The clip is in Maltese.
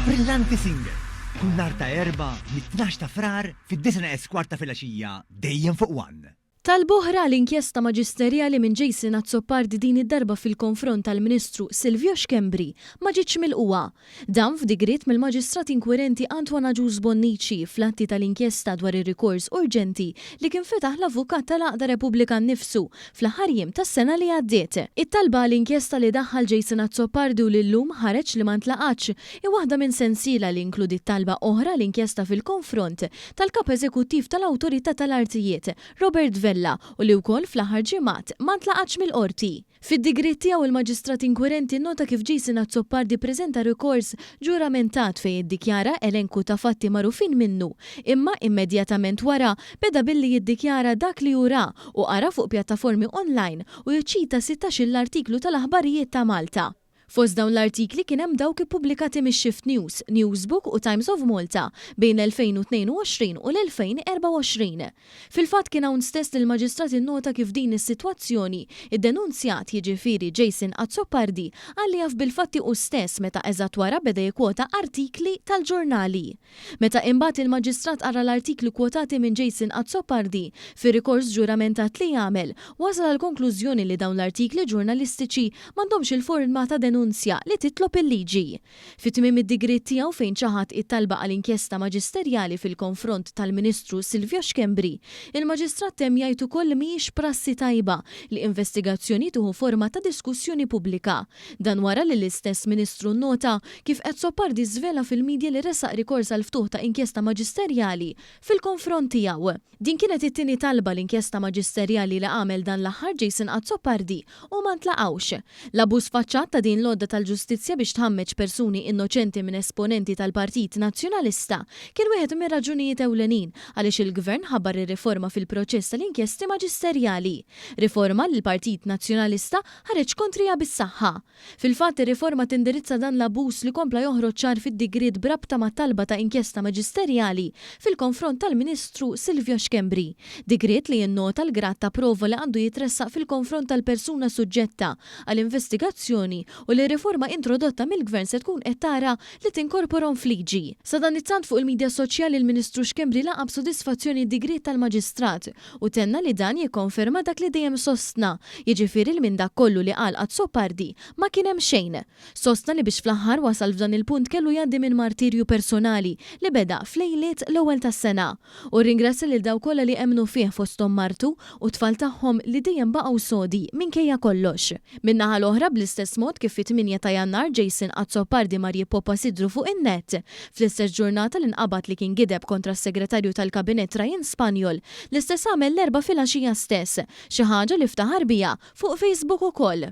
Brillanti Single, kull nhar ta' Erbgħa mit-tnax ta' Frar fid-disgħa neqes kwart ta' filgħaxija dejjem fuq one. Talba oħra għal inkjesta maġisterjali minn Jason Azzopardi din id-darba fil-konfront tal-Ministru Silvio Schembri ma ġietx milqugħa. Dan f'digriet mill-Maġistrat Inkwirenti Antoine Agius Bonnici fl-atti tal-inkjesta dwar ir-rikors urġenti li kien fetaħ l-avukat tal-għaqda Repubblika nnifsu fl-aħħar jiem tas-sena li għaddiet. It-talba għal inkjesta li daħħal Jason Azzopardi u li llum ħareġ li ma ntlaqatx hi waħda minn sensiela li inkludiet talba oħra għal inkjesta fil-konfront tal-Kap Eżekuttiv tal-Awtorità tal-Artijiet, Robert Vella u li wkoll fl-aħħar ġimgħat ma ntlaqatx mill-Qorti. Fid-digriet tiegħu il-Maġistrat inkwirenti nnota kif Jason Azzopardi ppreżenta rikors ġuramentat fejn iddikjara elenku ta' fatti magħrufin minnu imma immedjatament wara beda billi jiddikjara dak li hu ra u qara fuq pjattaformi online u jiċċita sittax-il artiklu tal-aħbarijiet ta' Malta. Fost dawn l-artikli kien hemm dawk ippubblikati mix-Shift News, Newsbook u Times of Malta bejn l-2022 u l-2024. Fil-fatt kien hawn stess li l-Maġistrat innota kif din is-sitwazzjoni iddenunzjat, jiġifieri Jason Azzopardi, qal li jaf bil-fatti hu stess meta eżatt wara beda jikkwota artikli tal-ġurnali. Meta imbagħad il-Maġistrat qara l-artikli kkwotati minn Jason Azzopardi fir-rikors ġuramentat li għamel, wasal għall-konklużjoni li dawn l-artikli ġurnalistiċi m'għandhomx il-forma ta' denunzja li titlob il-liġi. Fi tmiem id-digriet tiegħu fejn ċaħad it-talba għal inkjesta maġisterjali fil-konfront tal-Ministru Silvio Schembri, il-Maġistrat temm jgħid ukoll li mhijiex prassi tajba li investigazzjoni tieħu forma ta' diskussjoni pubblika. Dan wara li l-istess Ministru nnota kif Azzopardi żvela fil-media li ressaq rikors għall-ftuħ ta' inkjesta maġisterjali fil-konfront tiegħu. Din kienet it-tieni talba għal inkjesta maġisterjali li għamel dan l-aħħar Jason Azzopardi u ma ntlaqgħux. L-abbuż sfaċċat ta' din l-għodda tal-ġustizzja biex tħammeġ persuni innoċenti minn esponenti tal-Partit Nazzjonalista kien wieħed mir-raġunijiet ewlenin għaliex il-Gvern ħabbar ir-riforma fil-proċess tal-inkjesti maġisterjali. Riforma li l-Partit Nazzjonalista ħareġ kontriha bis-saħħa. Fil-fatt, ir-riforma tindirizza dan l-abbuż li kompla joħroġ ċar fid-digriet b'rabta mat-talba ta' inkjesta maġisterjali fil-konfront tal-Ministru Silvio Schembri. Digriet li jinnota l-grad ta' prova li għandu jitressaq fil-konfront tal-persuna suġġetta għal investigazzjoni u li r-riforma introdotta mill-Gvern se tkun qed tara li tinkorporhom f'liġi. Sadanittant fuq il-midja soċjali l-Ministru Schembri laqa' b'sodisfazzjoni d-digriet tal-Maġistrat u tenna li dan jikkonferma dak li dejjem sostna, jiġifieri li minn dak kollu li qal Azzopardi ma kien hemm xejn. Sostna li biex fl-aħħar wasal f'dan il-punt kellu jgħaddi minn martirju personali li beda f'lejliet l-ewwel tas-sena. Hu rringrazzja lil dawk kollha li emmnu fih fosthom martu u t-tfal tagħhom li dejjem baqgħu sodi minkejja kollox. Min-naħa l-oħra bl-istess mod kif fit-tmienja ta' Jannar Jason Azzopardi mar jippoppa sidru fuq in-net, fl-istess ġurnata li nqabad li kien gideb kontra s-Segretarju tal-Kabinett Ryan Spagnol, l-istess għamel l-Erbgħa filgħaxija stess, xi ħaġa li ftaħar biha fuq Facebook ukoll.